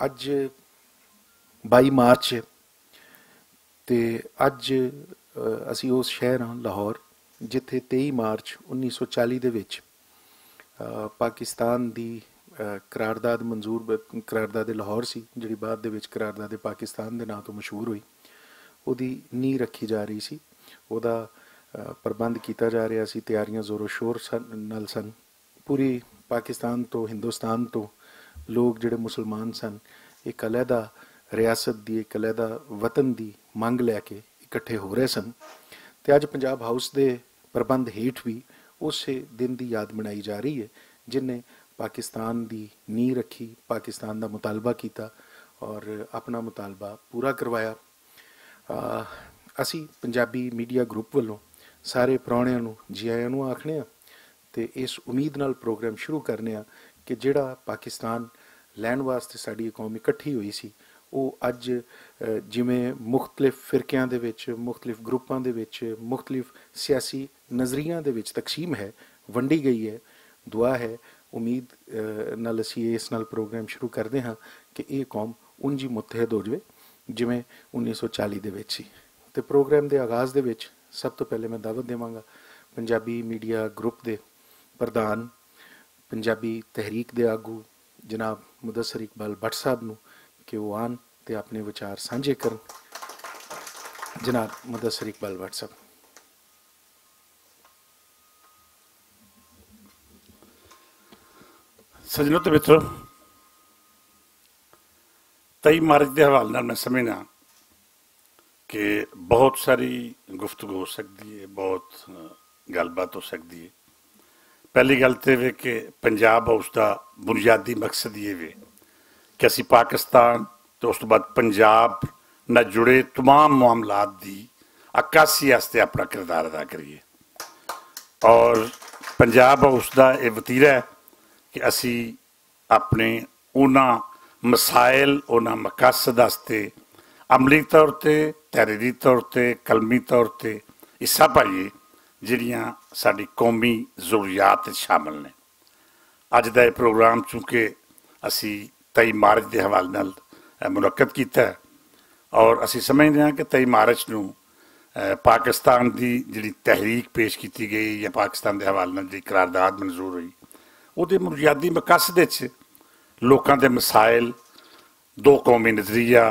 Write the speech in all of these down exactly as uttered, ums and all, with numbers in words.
اج بائی مارچ ہے، تے اج اسی اس شہر ہاں لاہور، جتھے تئی مارچ انیس سو چالی دے وچ پاکستان دی قرارداد منظور، قرارداد لاہور سی، جڑی بعد دے وچ قرارداد پاکستان دے ناں توں مشہور ہوئی، اوہدی نی رکھی جا رہی سی۔ اوہدا پربند کیتا جا رہیا سی، تیاریاں زور و شور نال سن۔ پوری پاکستان توں، ہندوستان توں لوگ جڑے مسلمان سن، ایک علیحدہ ریاست دی، ایک علیحدہ وطن دی منگ لے کے اکٹھے ہو رہے سن۔ تے اج پنجاب ہاؤس دے پربند ہیٹھ وی اسے دن دی یاد منائی جا رہی ہے، جن نے پاکستان دی نی رکھی، پاکستان دا مطالبہ کیتا اور اپنا مطالبہ پورا کروایا۔ اسی پنجابی میڈیا گروپ ولوں سارے پراؤنیاں نوں جی آیاں نوں آکھنے آں، تے اس امید نال پروگرام شروع کرنے آں کہ جڑا پاکستان لین واسطے ساڈی قوم اکٹھی ہوئی سی، او اج جویں مختلف فرقیاں دے وچ، مختلف گروپاں دے وچ، مختلف سیاسی نظریاں دے وچ تقسیم ہے، ونڈی گئی ہے۔ دعا ہے، امید نال اسی اس نال پروگرام شروع کردے ہاں کہ ایہہ قوم انجی متحد ہو جائے، جویں انیس سو چالی دے وچ سی۔ تے پروگرام دے آغاز دے وچ سب توں پہلے میں دعوت دیواں گا پنجابی میڈیا گروپ دے پردھان، پنجابی تحریک دے آگو جناب مدثر اقبال بٹ صاحب نوں کہ وہ آن تے اپنے وچار سانجھے کرن۔ جناب مدثر اقبال بٹ صاحب۔ سجنو تے مترو، تئی مارچ دے حوالے نال میں سمجھنا کہ بہت ساری گفتگو ہو سکدی ہے، بہت گل بات ہو سکدی ہے۔ پہلی گل تے وے کہ پنجاب ہاؤس دا بنیادی مقصد یہ وے کہ اسی پاکستان تے اس تو بعد پنجاب نہ جڑے تمام معاملات دی عکاسی واسطے اپنا کردار ادا کریے۔ اور پنجاب ہاؤس دا یہ وتیرا ہے کہ اسی اپنے انہاں مسائل، انہاں مقاصد واسطے عملی طور تے، تحریری طور تے، قلمی طور تے حصہ پائیے، جڑیاں ساڈی قومی ضروریات وچ شامل نے۔ اج دا یہ پروگرام چونکہ اسی تئی مارچ دے حوالے نال منعقد کیتا ہے، اور اسی سمجھدے ہاں کہ تئی مارچ نوں پاکستان دی جڑی تحریک پیش کیتی گئی یا پاکستان دے حوالے نال جڑی قرارداد منظور ہوئی، اوہدے بنیادی مقاصد وچ لوکاں دے مسائل، دو قومی نظریہ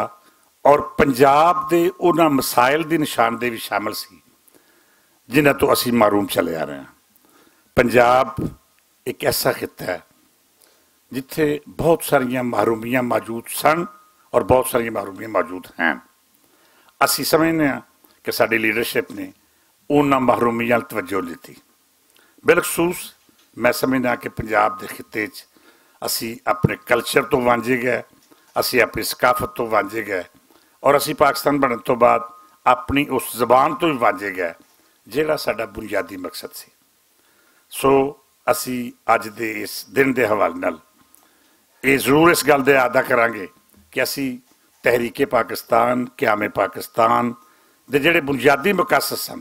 اور پنجاب دے انہاں مسائل دی نشاندہی وی شامل سی، جنہاں توں اسی محروم چلے آ رہے ہاں۔ پنجاب ایک ایسا خطہ ہے جتھے بہت ساریاں محرومیاں موجود سن اور بہت ساریاں محرومیاں موجود ہیں۔ اسی سمجھنے ہاں کہ ساڈی لیڈرشپ نے انہاں محرومیاں توجہ دتی۔ بالخصوص میں سمجھنا کہ پنجاب دے خطے چ اسی اپنے کلچر تو وانجے گئے، اسی اپنی ثقافت تو وانجے گئے، اور اسی پاکستان بننے تو بعد اپنی اس زبان تو بھی وانجے گئے، جہڑا ساڈا بنیادی مقصد سی۔ سو اسی اج دے اس دن دے حوالے نال یہ ضرور اس گل دے اعادہ کرانگے کہ اسی تحریک پاکستان، قیام پاکستان دے جڑے بنیادی مقاصد سن،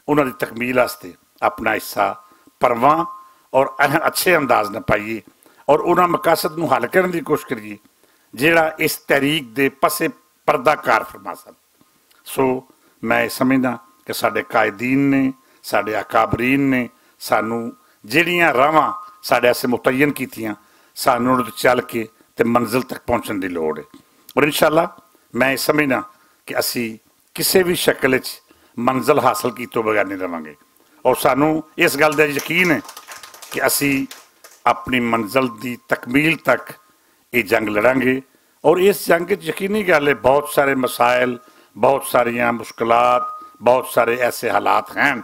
انہاں دی تکمیل واسطے اپنا حصہ پرواں اور اہم اچھے انداز نہ پائیے اور انہاں مقاصد نوں حل کرن دی کوشش کریے، جڑا اس تحریک دے پس پردہ کار فرما سن۔ سو میں سمجھدا کہ ساڈے قائدین نے، ساڈے اکابرین نے سانوں جہڑیاں راہواں ساڈے اسے متعین کیتیاں، سانوں انہاں تے چل کے تے منزل تک پہنچن دی لوڑ ہے۔ اور انشاءاللہ میں سمجھدا کہ اسی کسے بھی شکل وچ منزل حاصل کیتوں بغیر نہیں رہواں گے، اور سانوں اس گل دا یقین ہے کہ اسی اپنی منزل دی تکمیل تک یہ جنگ لڑاں گے۔ اور اس جنگ وچ یقینی گل ہے، بہت سارے مسائل، بہت ساریاں مشکلات، بہت سارے ایسے حالات ہیں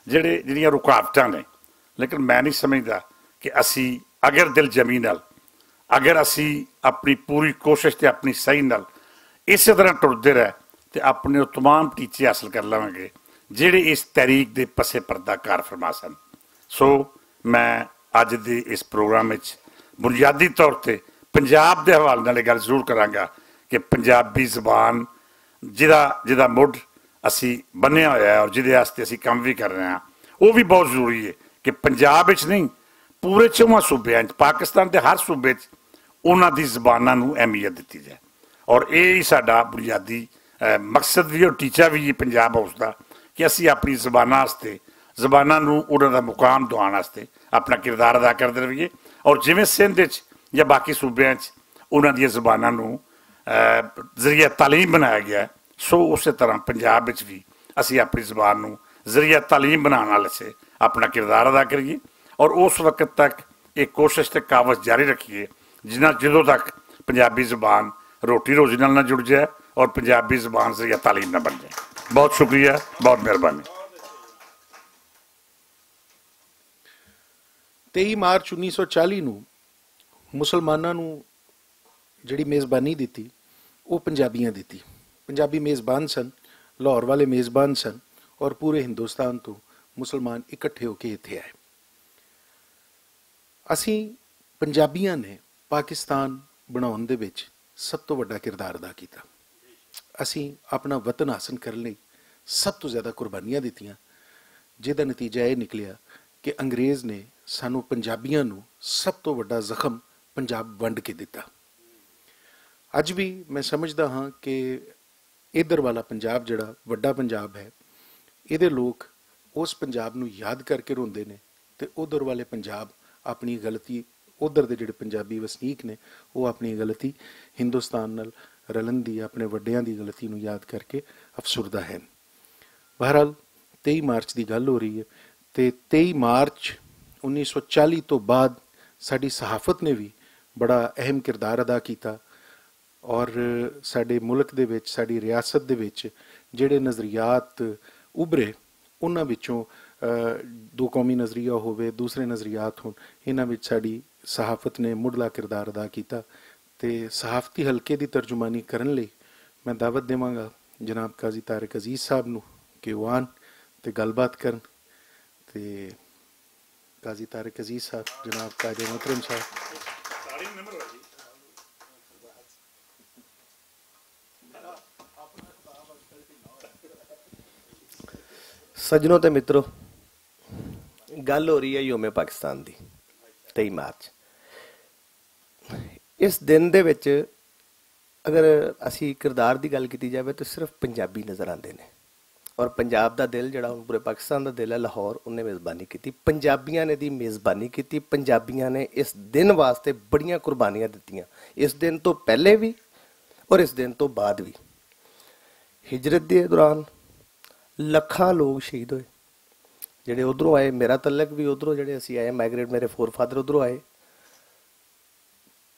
جڑے جڑیاں رکاوٹاں نے، لیکن میں نہیں سمجھدا کہ اسی اگر دل جمی نال، اگر اسی اپنی پوری کوشش تے اپنی صحیح نال اسی طرح ٹردے رہ تے اپنے او تمام ٹیچے حاصل کر لواں گے جڑے اس تحریک دے پس پردہ کار فرما سن۔ سو میں اج دے اس پروگرام وچ بنیادی طور تے پنجاب دے حوالے نال یہ گل ضرور کراں گا کہ پنجابی زبان جدا جدا مڈ اسی بنیا ہویا ہے اور جدے واسطے اسی کم بھی کر رہے ہیں، وہ بھی بہت ضروری ہے کہ پنجاب وچ نہیں، پورے چواں صوبے ہیں، پاکستان دے ہر صوبے وچ انہاں دی زباناں نوں اہمیت دتی جائے۔ اور ایہہ ساڈا بنیادی مقصد وی اور ٹیچا وی اے پنجاب ہاؤس دا، کہ اسی اپنی زباناں واسطے زباناں نوں انہاں دا مقام دعان واسطے اپنا کردار ادا کردے رہیے۔ اور جیویں سندھ وچ یا باقی صوبیاں وچ انہاں دیاں زباناں نوں ذریعہ تعلیم بنایا گیا ہے، سو اسے طرح پنجاب وچ وی اسی اپنی زبان نوں ذریعہ تعلیم بنانا لسے اپنا کردار ادا کریے۔ اور اس وقت تک ایک کوشش تے کاوش جاری رکھیے، جنہاں جدوں تک پنجابی زبان روٹی روزی نال نہ جڑ جائے اور پنجابی زبان ذریعہ تعلیم نہ بن جائے۔ بہت شکریہ، بہت مہربانی۔ تئی مارچ انیس سو چالی نوں مسلماناں نوں جڑی میزبانی دتی، او پنجابیاں دتی۔ پنجابی میزبان سن، لاہور والے میزبان سن، اور پورے ہندوستان توں مسلمان اکٹھے ہو کے اتھے آئے۔ اسیں پنجابیاں نے پاکستان بناؤن دے وچ سب توں وڈا کردار ادا کیتا۔ اسیں اپنا وطن حاصل کرن لئی سب توں زیادہ قربانیاں دتیاں، جس دا نتیجہ ایہہ نکلیا کہ انگریز نے سانوں پنجابیاں نوں سب توں وڈا زخم پنجاب ونڈ کے دتا۔ اج وی میں سمجھدا ہاں کہ ادھر والا پنجاب جڑا وڈا پنجاب ہے، ایہدے لوک اس پنجاب نوں یاد کر کے روندے نے، تے ادھر والے پنجاب اپنی غلطی، ادھر دے جڑے پنجابی وسنیک نے، وہ اپنی غلطی ہندوستان نال رلن دی، اپنے وڈیاں دی غلطی نوں یاد کر کے افسردہ ہیں۔ بہرحال، تئی مارچ دی گل ہو رہی ہے، تے تئی مارچ انیس سو چالی تو بعد ساڈی صحافت نے وی بڑا اہم کردار ادا کیتا۔ اور ساڈے ملک دے وچ، ساڈی ریاست دے وچ جڑے نظریات ابھرے، انہاں وچوں دو قومی نظریہ ہووے، دوسرے نظریات ہون، انہاں وچ ساڈی صحافت نے مڈلا کردار ادا کیتا۔ تے صحافتی حلقے دی ترجمانی کرن لئی میں دعوت دیواں گا جناب قاضی طارق عزیز صاحب نوں کہ او آن تے گل بات کرن۔ تے قاضی طارق عزیز صاحب، جناب قائد محترم صاحب۔ سجنوں تے مترو، گل ہو رہی ہے یوم پاکستان دی، تئی مارچ۔ اس دن دے وچ اگر اسی کردار دی گل کیتی جاوے تو صرف پنجابی نظر آندے نے۔ اور پنجاب دا دل جڑا ہن پورے پاکستان دا دل ہے، لاہور، انہیں میزبانی کیتی، پنجابیاں نے دی میزبانی کیتی، پنجابیاں نے اس دن واسطے بڑیاں قربانیاں دتیاں، اس دن تو پہلے وی اور اس دن تو بعد وی۔ ہجرت دے دوران لکھاں لوگ شہید ہوئے، جڑے ادھروں آئے، میرا تعلق وی ادھروں، جڑے اسی آئے مائیگریٹ، میرے فور فادر ادھروں آئے۔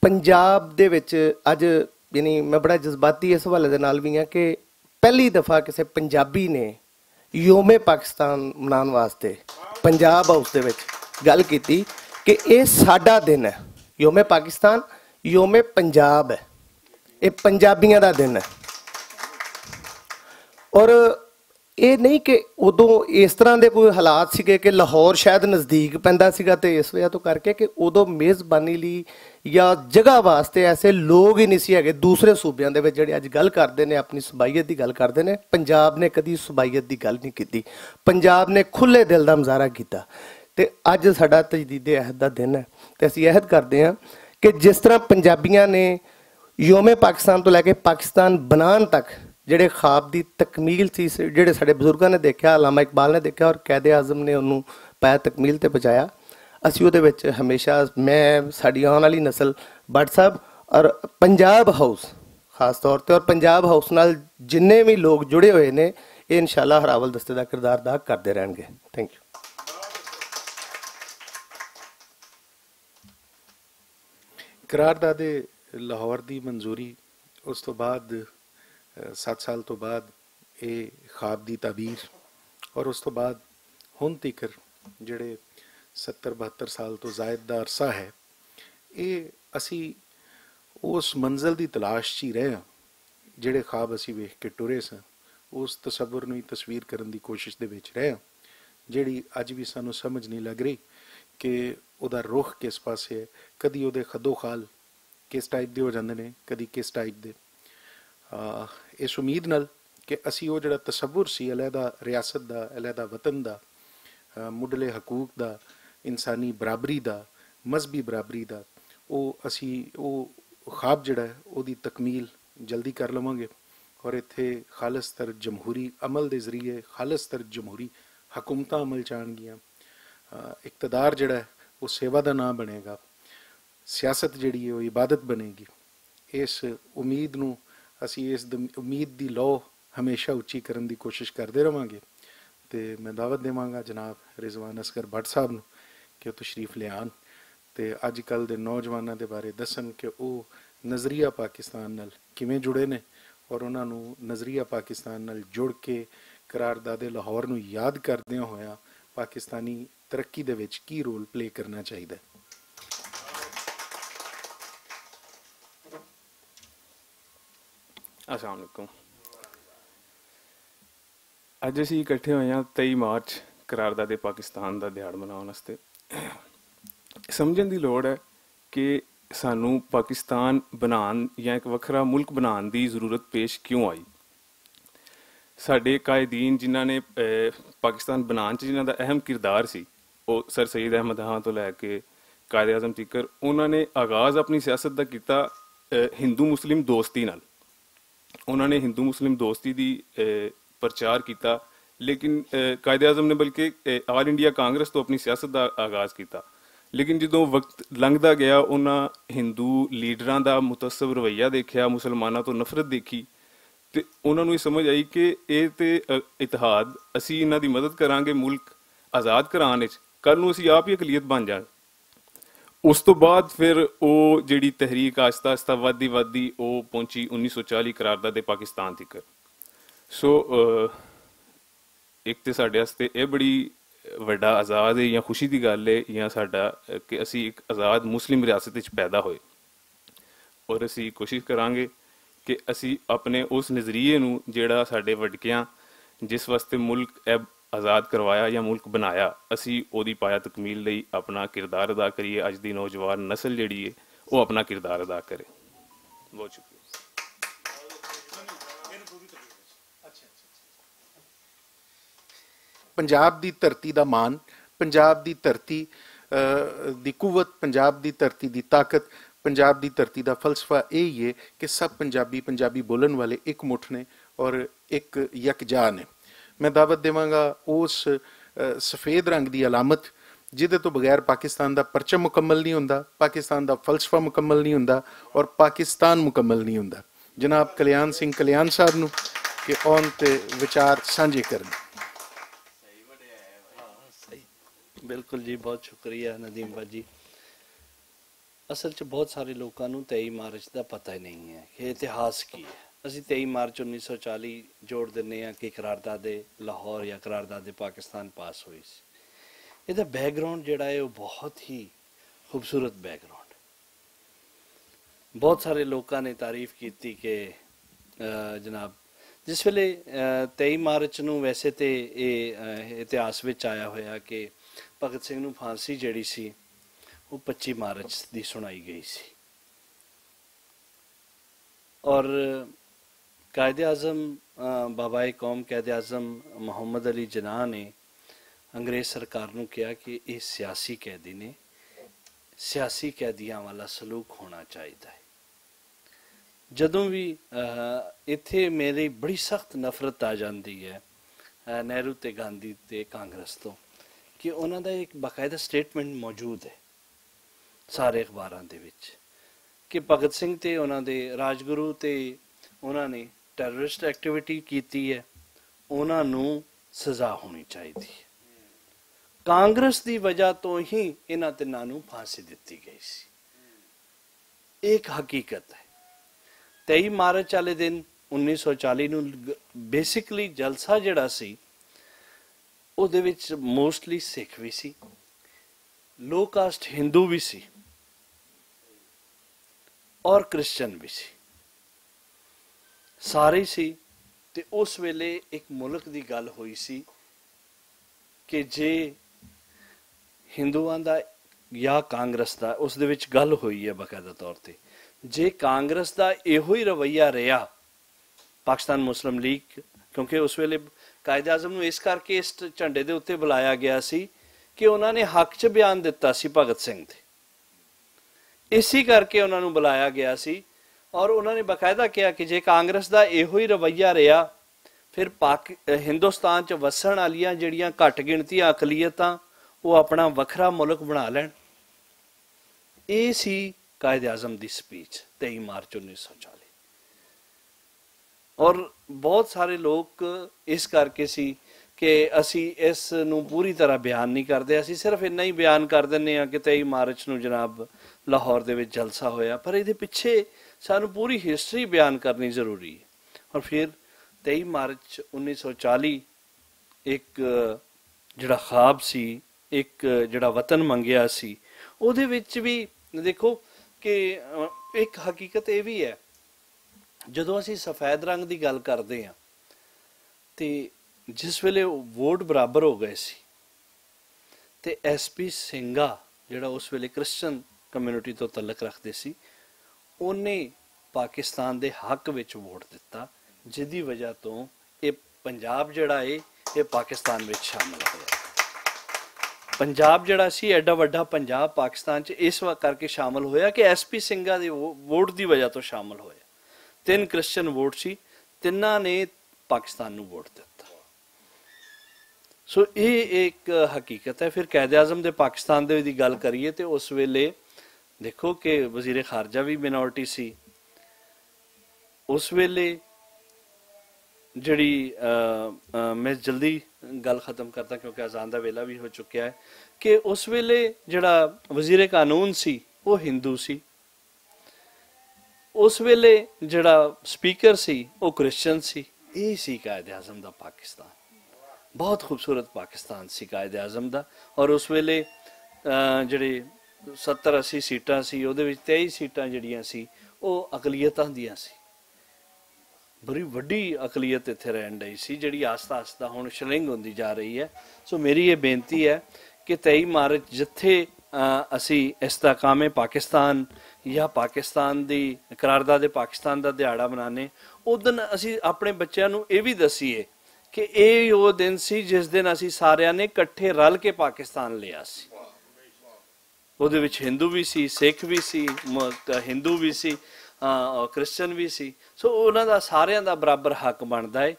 پنجاب دے وچ اج، یعنی میں بڑا جذباتی اس حوالے دے نال وی ہاں کہ پہلی دفعہ کسے پنجابی نے یوم پاکستان منان واسطے پنجاب ہاؤس دے وچ گل کیتی کہ اے ساڈا دن ہے، یوم پاکستان، یوم پنجاب ہے، اے پنجابیاں دا دن ہے۔ اور ایہہ نہیں کہ ادوں اس طرح دے کوئی حالات سیگے کہ لاہور شاید نزدیک پیندا سیگا تے اس وجہ توں کر کے کہ ادوں میزبانی لئی یا جگہ واسطے ایسے لوگ ہی نہیں سی ہیگے دوسرے صوبیاں دے وچ جڑے اج گل کردے نے، اپنی صوبائیت دی گل کردے نے۔ پنجاب نے کدی صوبائیت دی گل نہیں کیتی، پنجاب نے کھلے دل دا مظاہرہ کیتا۔ تے اج ساڈا تجدید عہد دا دن ہے، تے اسی عہد کردے ہاں کہ جس طرح پنجابیاں نے یوم پاکستان تو لے کے پاکستان بنان تک جڑے خواب دی تکمیل سی، جڑے ساڈے بزرگاں نے دیکھیا، علامہ اقبال نے دیکھیا اور قائد اعظم نے انہوں پایا، تکمیل تے پہنچایا، اسی او دے وچ ہمیشہ، میں، ساڈی آن والی نسل، بٹ صاحب اور پنجاب ہاؤس خاص طور تے اور پنجاب ہاؤس نال جنہیں وی لوگ جڑے ہوئے نے، اے انشاءاللہ ہراول دستے دا کردار ادا کردے رہن گے۔ تھینک یو۔ قرارداد لاہور دی منظوری، اس تو بعد، ست سال تو بعد، اے خواب دی تعبیر، اور اس تو بعد ہن تیکر جڑے ستر بہتر سال تو زائد دا عرصہ ہے، اے اسی اس منزل دی تلاش چ ہی رہے ہاں، جڑے خواب اسی ویکھ کے ٹرے ساں، اس تصور نوں ہی تصویر کرن دی کوشش دے وچ رہے ہاں، جڑی اج وی سانوں سمجھ نہیں لگ رہی کہ او دا رخ کس پاسے ہے، کدی او دے خدو خال کس ٹائپ دے ہو جاندے نے، کدی کس ٹائپ دے۔ آ، اس امید نال کہ اسی او جڑا تصور سی علیحدہ ریاست دا، علیحدہ وطن دا، آ، مڈلے حقوق دا، انسانی برابری دا، مذہبی برابری دا، او اسی او خواب جڑا ہے، او دی تکمیل جلدی کر لواں گے اور ایتھے خالص تر جمہوری عمل دے ذریعے خالص تر جمہوری حکومتاں عمل چ آن گیاں۔ آ، اقتدار جڑا ہے، او سیوا دا نام بنے گا، سیاست جڑی ہے، او عبادت بنے گی۔ اس امید نوں، اسی اس دم-، امید دی لو ہمیشہ اچی کرن دی کوشش کردے رہواں گے۔ تے میں دعوت دیواں گا جناب رضوان اصغر بٹ صاحب نوں کہ او تشریف لے آن تے اج کل دے نوجواناں دے بارے دسن کہ او نظریہ پاکستان نال کیویں جڑے نے اور انہاں نوں نظریہ پاکستان نال جڑ کے قرارداد لاہور نوں یاد کردیاں ہویاں پاکستانی ترقی دے وچ کی رول پلے کرنا چاہیدا ہے۔ السلام علیکم۔ اج اسی اکٹھے ہوئے ہاں تئی مارچ قرارداد پاکستان دا دیہاڑ مناؤن واسطے۔ سمجھن دی لوڑ ہے کہ سانوں پاکستان بنان یا ایک وکھرا ملک بنان دی ضرورت پیش کیوں آئی۔ ساڈے قائدین جنہاں نے پاکستان بنان چ جنہاں دا اہم کردار سی، او سر سید احمد ہاں تو لے کے قائد اعظم تیکر، انہاں نے آغاز اپنی سیاست دا کیتا ہندو مسلم دوستی نال۔ انہاں نے ہندو مسلم دوستی دی پرچار کیتا، لیکن قائد اعظم نے بلکہ آل انڈیا کانگریس تو اپنی سیاست دا آغاز کیتا۔ لیکن جدوں وقت لنگدا گیا، انہاں ہندو لیڈراں دا متعصب رویہ دیکھیا، مسلماناں تو نفرت دیکھی، تے انہاں نوں ایہہ سمجھ آئی کہ ایہہ تے اتحاد، اسی انہاں دی مدد کراں گے ملک آزاد کران وچ، کل نوں اسی آپ ہی اقلیت بن جان۔ اس توں بعد فیر او جیہڑی تحریک آہستہ آہستہ ودھدی ودھدی او پہنچی انیس سو چالی قرارداد پاکستان تک۔ سو اک تے ساڈے واسطے ایہہ بڑی وڈا آزاد ہے یا خوشی دی گل ہے یا ساڈا کہ اسی اک آزاد مسلم ریاست وچ پیدا ہوئے۔ اور اسی کوشش کراں گے کہ اسی اپنے اس نظریے نوں جیہڑا ساڈے وڈکیاں جس واسطے ملک ایہہ آزاد کروایا یا ملک بنایا، اسی اوہدی پایا تکمیل لئی اپنا کردار ادا کریے۔ اج دی نوجوان نسل جیہڑی ہے او اپنا کردار ادا کرے۔ بہت شکریہ۔ پنجاب دی دھرتی دا مان، پنجاب دی دھرتی دی قوت، پنجاب دی دھرتی دی طاقت، پنجاب دی دھرتی دا فلسفہ ایہی ہے کہ سب پنجابی پنجابی بولن والے اک مٹھ نے اور اک یکجا نے۔ میں دعوت دیواں گا اس سفید رنگ دی علامت جدے تو بغیر پاکستان دا پرچم مکمل نہیں ہوندا، پاکستان دا فلسفہ مکمل نہیں ہوندا اور پاکستان مکمل نہیں ہوندا۔ جناب کلیان سنگھ کلیان صاحب نوں کہ اون تے وچار سانجھے کرن۔ بالکل جی، بہت شکریہ ندیم باجی۔ اصل چ بہت سارے لوکاں نوں تئی مارچ دا پتہ ہی نہیں ہے کہ اتہاس کی ہے۔ اسی تئی مارچ انیس سو چالی جوڑ دنے ہاں کہ قرارداد لاہور یا قرارداد پاکستان پاس ہوئی سی۔ یہ بیک گراؤنڈ جڑا ہے وہ بہت ہی خوبصورت بیک گراؤنڈ۔ بہت سارے لوکاں نے تعریف کیتی کہ جناب، جس ویلے تئی مارچ نوں ویسے تے یہ اتہاس وچ آیا ہویا کہ بھگت سنگھ نوں پھانسی جیڑی سی وہ پچی مارچ دی سنائی گئی سی۔ اور قائد اعظم، بابائے قوم قائد اعظم محمد علی جناح نے انگریز سرکار نوں کہا کہ ایہہ سیاسی قیدی نے، سیاسی قیدیاں والا سلوک ہونا چاہیدا ہے۔ جدوں وی ایتھے میری بڑی سخت نفرت آ جاندی ہے نہرو تے گاندھی تے کانگریس توں، کہ انہاں دا ایک باقاعدہ سٹیٹمنٹ موجود ہے سارے اخباراں دے وچ کہ بھگت سنگھ تے انہاں دے راجگرو تے انہاں نے ٹیررسٹ ایکٹیویٹی کیتی ہے، انہاں نوں سزا ہونی چاہیدی ہے۔ کانگریس دی وجہ توں ہی انہاں تنہاں نوں پھانسی دتی گئی سی۔ ایک حقیقت ہے۔ تئی مارچ والے دن انیس سو چالی نوں بیسکلی جلسہ جڑا سی، اوہدے وچ موسٹلی سکھ وی سی، لو کاسٹ ہندو وی سی، اور کرسچن وی سی، سارے سی۔ تے اس ویلے ایک ملک دی گل ہوئی سی کہ جے ہندوؤں دا یا کانگریس دا اس دے وچ گل ہوئی ہے باقاعدہ طور تے، جے کانگریس دا ایہو ہی رویہ رہیا پاکستان مسلم لیگ، کیونکہ اس ویلے قائد اعظم نوں اس کر کے اس جھنڈے دے اتے بلایا گیا سی کہ انہاں نے حق چ بیان دتا سی بھگت سنگھ دے۔ اسی کر کے انہاں نوں بلایا گیا سی۔ اور انہاں نے باقاعدہ کہا کہ جے کانگریس دا ایہو ہی رویہ رہیا، پھر پاک ہندوستان چ وسن والیاں جڑیاں گھٹ گنتی اقلیتاں، وہ اپنا وکھرا ملک بنا لین۔ اے سی قائد اعظم دی سپیچ، تئی مارچ انیس سو چالی۔ اور بہت سارے لوگ اس کر کے سی کہ اسی اس نوں پوری طرح بیان نہیں کردے، اسی صرف اتنا ہی بیان کر دینے ہاں کہ تئی مارچ نوں جناب لاہور دے وچ جلسہ ہویا، پر ایہدے پچھے سانوں پوری ہسٹری بیان کرنی ضروری ہے۔ اور پھر تئی مارچ انیس سو چالی ایک جڑا خواب سی، ایک جڑا وطن منگیا سی، اوہدے وچ وی دیکھو کہ ایک حقیقت ایہہ وی ہے، جدوں اسی سفید رنگ دی گل کردے ہاں، تے جس ویلے ووٹ برابر ہو گئے سی، تے ایس پی سنگا جڑا اس ویلے کرسچن کمیونٹی توں تعلق رکھدے سی، انہیں پاکستان دے حق وچ ووٹ دتا، جس دی وجہ توں ایہہ پنجاب جڑا اے ایہہ پاکستان وچ شامل ہویا۔ پنجاب جڑا سی ایڈا وڈا پنجاب پاکستان چ اس وقت کر کے شامل ہویا کہ ایس پی سنگا دے ووٹ دی وجہ توں شامل ہویا۔ تین کرسچن ووٹ سی، تنہاں نے پاکستان نوں ووٹ دتا۔ سو ایہہ ایک حقیقت ہے۔ پھر قائد اعظم دے پاکستان دے دی گل کریے تے اس ویلے دیکھو کہ وزیر خارجہ وی مینارٹی سی۔ اس ویلے جڑی میں جلدی گل ختم کرتا کیونکہ اذان دا ویلا وی ہو چکیا ہے، کہ اس ویلے جڑا وزیر قانون سی، وہ ہندو سی۔ اس ویلے جڑا سپیکر سی، وہ کرسچن سی۔ یہ سی قائد اعظم دا پاکستان۔ بہت خوبصورت پاکستان سی قائد اعظم دا۔ اور اس ویلے جڑے ستر اسی سیٹاں سی، اوہدے وچ تئی سیٹاں جڑیاں سی، وہ اقلیتاں دیاں سی۔ بڑی وڈی اقلیت اتھے رہن ڈئی سی، جڑی آہستہ آہستہ ہن شرنگ ہوندی جا رہی ہے۔ سو میری یہ بینتی ہے کہ تئی مارچ جتھے اسی استحکام پاکستان یا پاکستان دی قرارداد پاکستان دا دیہاڑا منانے، ادن اسی اپنے بچیاں نوں یہ بھی دسیے کہ یہ وہ دن سی جس دن اسی ساریاں نے کٹھے رل کے پاکستان لیا سی۔ اوہدے وچ ہندو وی سی، سکھ وی سی، ہندو وی سی، کرسچن وی سی۔ سو انہاں دا ساریاں دا برابر حق بندا ہے۔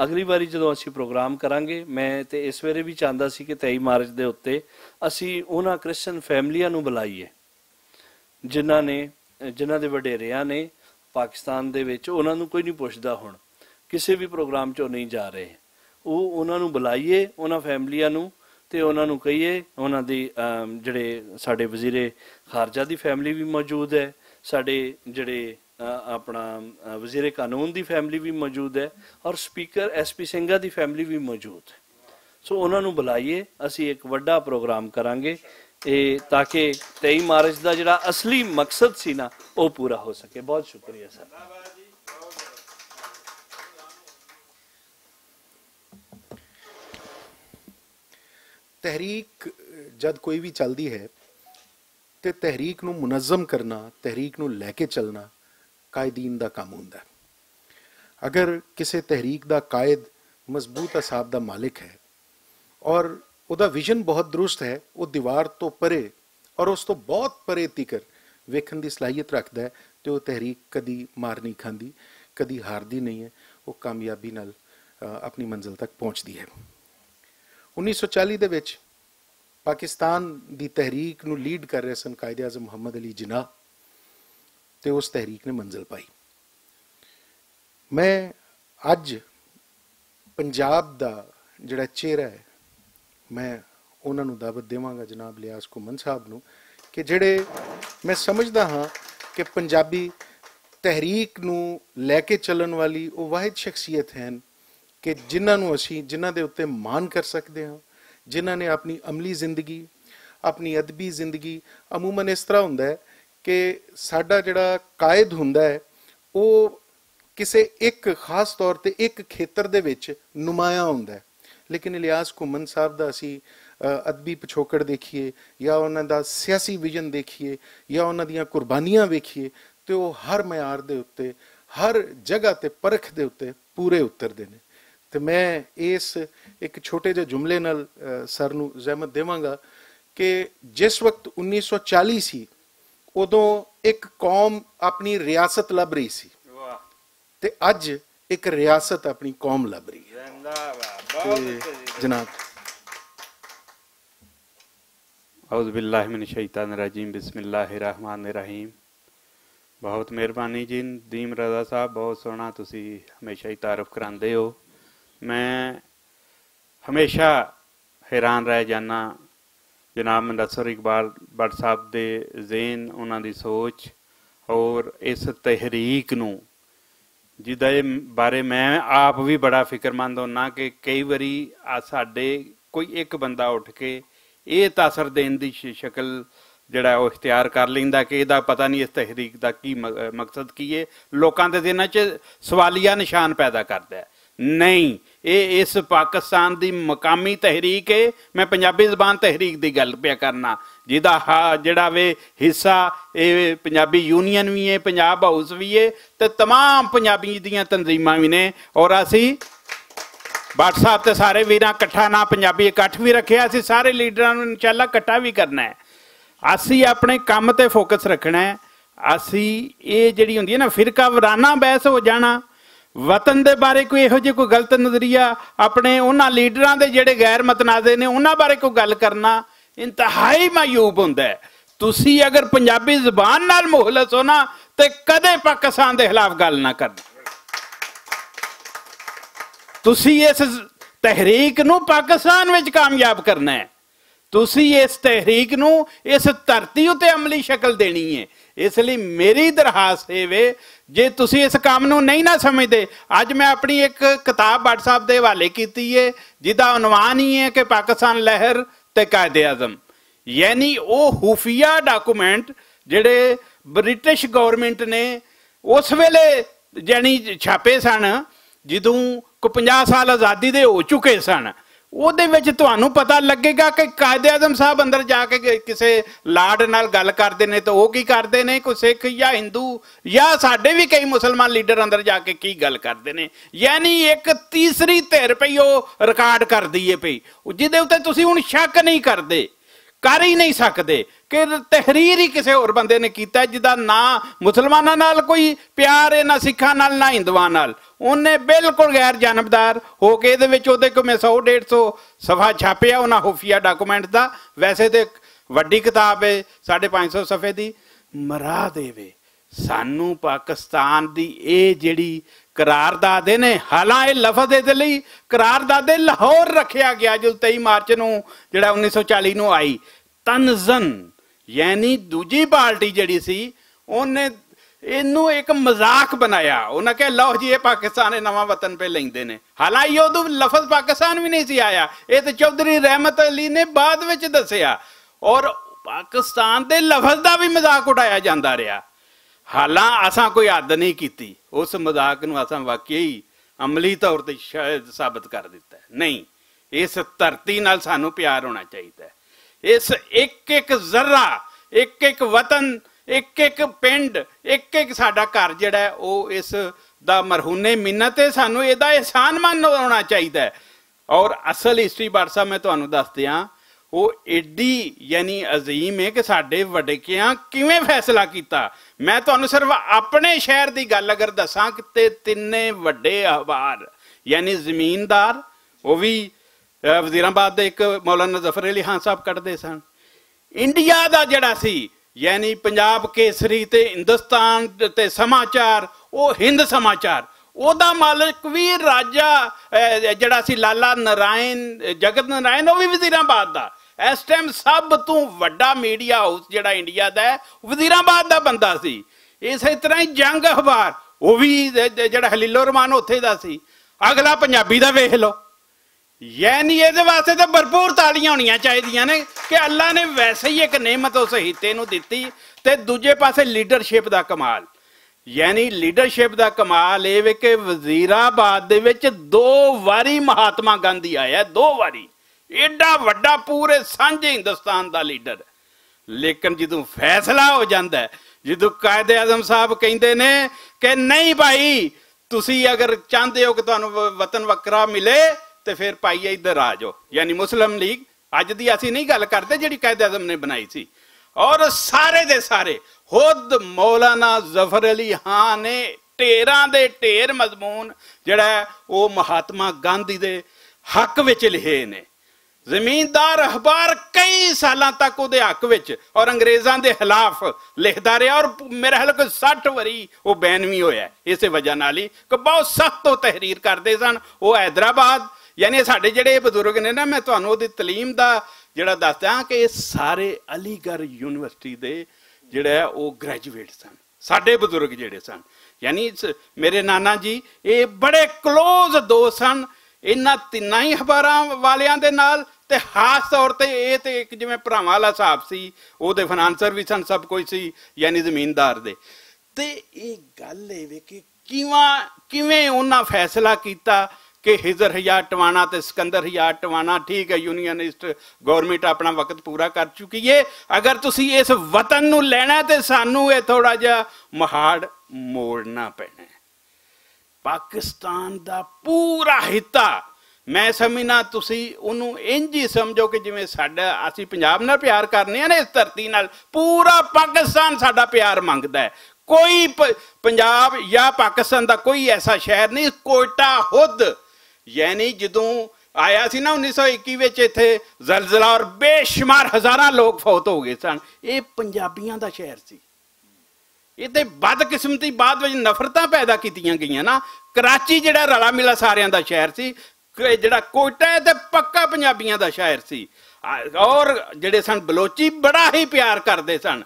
اگلی واری جدوں اسی پروگرام کراں گے، میں تے اس ویلے وی چاہندا سی کہ تئی مارچ دے اتے اسی انہاں کرسچن فیملیاں نوں بلائیے، جنہاں نے جنہاں دے وڈیریاں نے پاکستان دے وچ انہاں نوں کوئی نہیں پوچھدا، ہن کسے وی پروگرام چ نہیں جا رہے۔ او انہاں نوں بلائیے، انہاں فیملیاں نوں، تے انہاں نوں کہیے، انہاں دی جڑے ساڈے وزیر خارجہ دی فیملی وی موجود ہے، ساڈے جڑے اپنا وزیر قانون دی فیملی وی موجود ہے، اور سپیکر ایس پی سنگا دی فیملی وی موجود ہے۔ سو انہاں نوں بلائیے، اسی ایک وڈا پروگرام کراں گے، تاکہ تئی مارچ دا جڑا اصلی مقصد سی نا، او پورا ہو سکے۔ بہت شکریہ سر۔ تحریک جد کوئی وی چلدی ہے، تے تحریک نوں منظم کرنا، تحریک نوں لے کے چلنا قائدین دا کم ہوندا ہے۔ اگر کسے تحریک دا قائد مضبوط اعصاب دا مالک ہے، اور اوہدا ویژن بہت درست ہے، وہ دیوار توں پرے اور اس توں بہت پرے تیکر ویکھن دی صلاحیت رکھدا ہے، تے وہ تحریک کدی مار نہیں کھاندی، کدی ہاردی نہیں ہے، وہ کامیابی نال اپنی منزل تک پہنچدی ہے۔ انیس سو چالی دے وچ پاکستان دی تحریک نوں لیڈ کر رہے سن قائد اعظم محمد علی جناح، تے اس تحریک نے منزل پائی۔ میں اج پنجاب دا جڑا چہرہ ہے، میں انہاں نوں دعوت دیواں گا، جناب الیاس گھمن صاحب نوں، کہ جڑے، میں سمجھدا ہاں کہ پنجابی تحریک نوں لے کے چلن والی وہ واحد شخصیت ہیں کہ جنہاں نوں اسی جنہاں دے اُتے مان کر سکدے ہاں، جنہاں نے اپنی عملی زندگی، اپنی ادبی زندگی، عموماً اس طرح ہوندا ہے کہ ساڈا جڑا قائد ہوندا ہے، وہ کسے ایک خاص طور تے ایک کھیتر دے وچ نمایاں ہوندا ہے۔ لیکن الیاس گھمن صاحب دا اسی ادبی پچھوکڑ دیکھیے، یا انہاں دا سیاسی ویژن دیکھیے، یا انہاں دیاں قربانیاں ویکھیے، تے وہ ہر معیار دے اُتے، ہر جگہ تے پرکھ دے اُتے پورے اتردے نے۔ تے میں اس ایک چھوٹے جے جملے نال سر نوں زحمت دیواں گا کہ جس وقت انیس سو چالی سی، ادوں ایک قوم اپنی ریاست لب رہی سی، تے اج ایک ریاست اپنی قوم لب رہی ہے۔ تے جناب، اعوذ باللہ من الشیطان الرجیم، بسم اللہ الرحمن الرحیم۔ بہت مہربانی جی ندیم رضا صاحب، بہت سوہنا تسی ہمیشہ ہی تعارف کراندے ہو۔ میں ہمیشہ حیران رہ جانا جناب مدثر اقبال بٹ صاحب دے ذہن، انہاں دی سوچ اور اس تحریک نوں، جس دے بارے میں آپ بھی بڑا فکر مند ہونا کہ کئی واری آ ساڈے کوئی ایک بندہ اٹھ کے اے تاثر دین دی ش- شکل جڑا ہے وہ اختیار کر لیندا کہ اے دا پتہ نہیں اس تحریک دا کی م- مقصد کی ہے۔ لوکاں دے ذہناں 'چ سوالیہ نشان پیدا کردا ہے۔ نہیں، اے اس پاکستان دی مقامی تحریک ہے۔ میں پنجابی زبان تحریک دی گل پیا کرنا، جدا ہا جڑا وے حصہ اے پنجابی یونین وی ہے، پنجاب ہاؤس وی ہے، تے تمام پنجابی دیاں تنظیماں وی نے۔ اور اسی بٹ صاحب تے سارے ویراں کٹھا نہ پنجابی اکٹھ وی رکھیا، اسی سارے لیڈراں نوں انشاءاللہ کٹھا وی کرنا ہے۔ اسی اپنے کم تے فوکس رکھنا ہے۔ اسی اے جڑی ہوندی ہے نا فرقہ ورانہ بحث ہو جانا، وطن دے بارے کوئی ایہو جے کوئی غلط نظریہ، اپنے انہاں لیڈراں دے جڑے غیر متنازع نے انہاں بارے کوئی گل کرنا انتہائی معیوب ہوندا ہے۔ تسی اگر پنجابی زبان نال مخلص ہو نا، تے کدے پاکستان دے خلاف گل نہ کرنا۔ تسی اس تحریک نو پاکستان وچ کامیاب کرنا ہے۔ تسی اس تحریک نو اس دھرتی اتے عملی شکل دینی ہے۔ اس لئی میری درخواست اے وے، جے تسی اس کام نو نہیں نہ سمجھدے، اج میں اپنی ایک کتاب بٹ صاحب دے حوالے کیتی ہے، جدا عنوان ہی ہے کہ پاکستان لہر تے قائد اعظم، یعنی او خفیہ ڈاکومنٹ جڑے برٹش گورنمنٹ نے اس ویلے یعنی چھاپے سن، جدوں کو پنجاہ سال آزادی دے ہو چکے سن۔ او دے وچ تہانوں پتہ لگے گا کہ قائد اعظم صاحب اندر جا کے کسے لارڈ نال گل کردے نے تے او کی کردے نے، کوئی سکھ یا ہندو یا ساڈے وی کئی مسلمان لیڈر اندر جا کے کی گل کردے نے۔ یعنی ایک تیسری دھر پئی او ریکارڈ کردی ہے پئی، جدے اُتے تسی ہن شک نہیں کردے، کر ہی نہیں سکدے کہ تحریر ہی کسے ہور بندے نے کیتا ہے، جدا نہ مسلماناں نال کوئی پیار ہے، نہ سکھاں نال، نہ ہندواں نال۔ انہیں بالکل غیر جانبدار ہو کے، ایہدے وچ اوہدے کوئی میں سو ڈیڑھ سو صفحہ چھاپیا انہاں خفیہ ڈاکومنٹ دا۔ ویسے تے وڈی کتاب ہے، ساڑھے پانچ سو صفحے دی۔ مراد اے وے، سانوں پاکستان دی اے جڑی قرارداد ہے نے، حالانکہ اے لفظ اے دے لئی قرارداد لاہور رکھیا گیا جو تئی مارچ نوں، جڑا انیس سو چالی نوں آئی، تنزن، یعنی دوجی پارٹی جڑی سی، انہیں اینوں ایک مذاق بنایا۔ انہاں کہا، "لو جی، اے پاکستان اے نواں وطن پہ لیندے نے۔" حالانکہ اے ادوں لفظ پاکستان وی نہیں سی آیا۔ اے تے چوہدری رحمت علی نے بعد وچ دسیا۔ اور پاکستان دے لفظ دا وی مذاق اڈایا جاندا رہیا۔ حالاں اساں کوئی حد نہیں کیتی، اس مذاق نوں اساں واقعی عملی طور تے شاید ثابت کر دتا ہے۔ نہیں، اس دھرتی نال سانوں پیار ہونا چاہیدا ہے۔ اس ایک ایک ذرہ، ایک ایک وطن، ایک ایک پنڈ، ایک ایک ساڈا گھر جڑا ہے، او اس دا مرہون منت ہے۔ سانوں اے دا احسان مند ہونا چاہیدا ہے۔ اور اصل ہسٹری بٹ صاحب میں تانوں دس دیاں، وہ ایڈی یعنی عظیم ہے کہ ساڈے وڈکیاں کیویں فیصلہ کیتا۔ میں تانوں صرف اپنے شہر دی گل اگر دساں کہ تے تینے وڈے احبار، یعنی زمیندار، وہ بھی، اہ، وزیر آباد دے ایک مولانا ظفر علی خان صاحب کٹدے سن۔ انڈیا دا جڑا سی، یعنی پنجاب کیسری تے ہندوستان تے سماچار، او ہند سماچار، او دا مالک وی راجا، اے، جڑا سی لالا نارائن، جگت نارائن، او وی وزیر آباد دا۔ اس ٹائم سب توں وڈا میڈیا ہاؤس جڑا انڈیا دا ہے، وزیر آباد دا بندہ سی۔ اسی طرح ہی جنگ اخبار، او وی ج-، ج-، جڑا خلیل الرحمان اوتھے دا سی۔ اگلا پنجابی دا ویکھ لو۔ یعنی اے دے واسطے تے بھرپور تالیاں ہونیاں چاہیدیاں نے کہ اللہ نے ویسے ہی ایک نعمت اس حصے نوں دتی تے دوجے پاسے لیڈرشپ دا کمال۔ یعنی لیڈرشپ دا کمال اے وے کہ وزیر آباد دے وچ دو واری مہاتما گاندھی آیا، دو واری۔ ایڈا وڈا پورے سانجے ہندوستان دا لیڈر۔ لیکن جدوں فیصلہ ہو جاندا ہے، جدوں قائد اعظم صاحب کہندے نے کہ نہیں بھائی، تسی اگر چاہندے ہو کہ تانوں و-، وطن وکرا ملے، تے پھر پائی ادھر آ جاؤ۔ یعنی مسلم لیگ، اج دی اسی نہیں گل کردے جڑی قائد اعظم نے بنائی سی، اور سارے دے سارے خود مولانا ظفر علی خان نے ٹیراں دے ٹیر مضمون جڑا ہے وہ مہاتما گاندھی دے حق وچ لکھے نے۔ زمیندار اخبار کئی سالاں تک وہ حق وچ اور انگریزاں دے خلاف لکھدا رہیا اور میرا خیال کوئی سٹھ واری وہ بین وی ہویا ہے۔ اسے وجہ نال ہی کہ بہت سخت وہ تحریر کردے سن۔ وہ حیدرآباد، یعنی ساڈے جڑے بزرگ نے نا، میں تانوں دی تعلیم دا جڑا دسدا ہاں کہ یہ سارے علی گڑھ یونیورسٹی دے جڑا ہے وہ گریجویٹ سن۔ ساڈے بزرگ جڑے سن، یعنی میرے نانا جی، یہ بڑے کلوز دوست سن انہاں تیناں ہی اخباراں والیاں دے نال۔ تے خاص طور تے اے تے اک جویں بھراواں والا صاحب سی، او دے فنانسر وی سن، سب کچھ سی، یعنی زمیندار دے۔ تے اے گل اے وے کہ کیواں کیویں انہاں فیصلہ کیتا کہ ہزر ہزار ٹوانا تے سکندر ہزار ٹوانا، ٹھیک ہے، یونینسٹ گورنمنٹ اپنا وقت پورا کر چکی ہے۔ اگر تسی اس وطن نو لینا ہے تے سانو اے تھوڑا جہا مہاڑ موڑنا پینا ہے۔ پاکستان دا پورا حصہ، میں سمجھنا تسی انہوں انج ہی سمجھو کہ جویں ساڈا، اسی پنجاب نال پیار کرنے ہیں نا، اس دھرتی نال پورا پاکستان ساڈا پیار منگدا ہے۔ کوئی پ- پنجاب یا پاکستان دا کوئی ایسا شہر نہیں۔ کوئٹہ خود، یعنی جدوں آیا سی نا انیس سو اکی وچ، اتھے زلزلہ اور بے شمار ہزاراں لوگ فوت ہو گئے سن، یہ پنجابیاں دا شہر سی۔ یہ تے بدقسمتی بعد وچ نفرتاں پیدا کیتیاں گئیاں نا۔ کراچی جڑا رلا ملا ساریاں دا شہر سی، کہ جڑا کوئٹہ ہے تے پکا پنجابیاں دا شہر سی۔ آ- اور جڑے سن بلوچی بڑا ہی پیار کردے سن،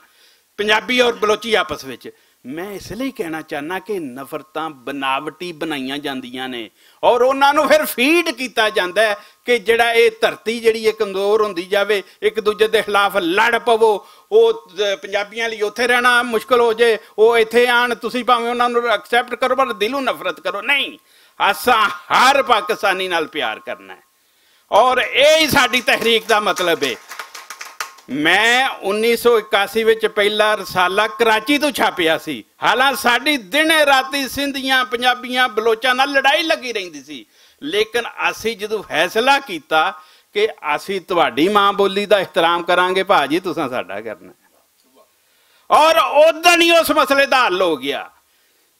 پنجابی اور بلوچی آپس وچ۔ میں اس لئی کہنا چاہنا کہ نفرتاں بناوٹی بنائیاں جاندیاں نے اور انہاں نوں پھر فیڈ کیتا جاندا ہے کہ جڑا اے دھرتی جڑی اے کمزور ہوندی جاوے، اک دوجے دے خلاف لڑ پوو۔ او پنجابیاں لئی اوتھے رہنا مشکل ہو جائے، او ایتھے آن، تسی بھاویں انہاں نوں ایکسپٹ کرو پر دلوں نفرت کرو نہیں۔ اساں ہر پاکستانی نال پیار کرنا ہے اور اے ہی ساڈی تحریک دا مطلب ہے۔ میں انیس سو اکاسی وچ پہلا رسالہ کراچی تو چھاپیا سی۔ حالانکہ ساڈی دن راتی سندھیاں، پنجابیاں، بلوچاں نال لڑائی لگی رہندی سی، لیکن اسی جدوں فیصلہ کیتا کہ اسی تہاڈی ماں بولی دا احترام کراں گے، بھا جی تساں ساڈا کرنا ہے۔ اور ادن ہی اس مسئلے دا حل ہو گیا۔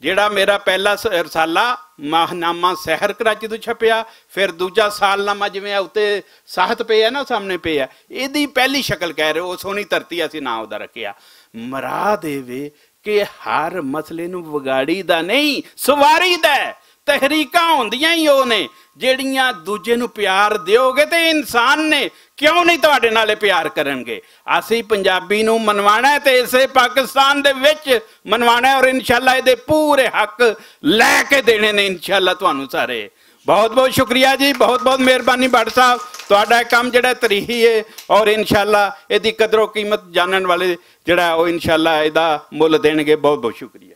جیڑا میرا پہلا س- رسالہ ماہنامہ سحر کراچی تو چھپیا، پھر دوجا سالنامہ جویں اوتے ساہت پیا نا، سامنے پیا، ایدی پہلی شکل کہہ رہے ہو، سونی دھرتی اسی ناں اودا رکھیا۔ مراد اے وے کہ ہر مسئلے نوں وگاڑی دا نہیں، سواری دا ہے۔ تحریکاں ہوندیاں ہی او نے جیڑیاں دوجے نوں پیار دیو گے تے انسان نے کیوں نہیں تہاڈے نالے پیار کرن گے؟ اسی پنجابی نوں منوانا ہے تے اسے پاکستان دے وچ منوانا ہے اور انشاءاللہ اے دے پورے حق لے کے دینے نے انشاءاللہ تہانوں سارے۔ بہت بہت شکریہ جی، بہت بہت مہربانی بٹ صاحب، تہاڈا اے کم جڑا تریخی ہے اور انشاءاللہ اے دی قدر و قیمت جانن والے جڑا او انشاءاللہ اے دا مل دین گے۔ بہت بہت شکریہ۔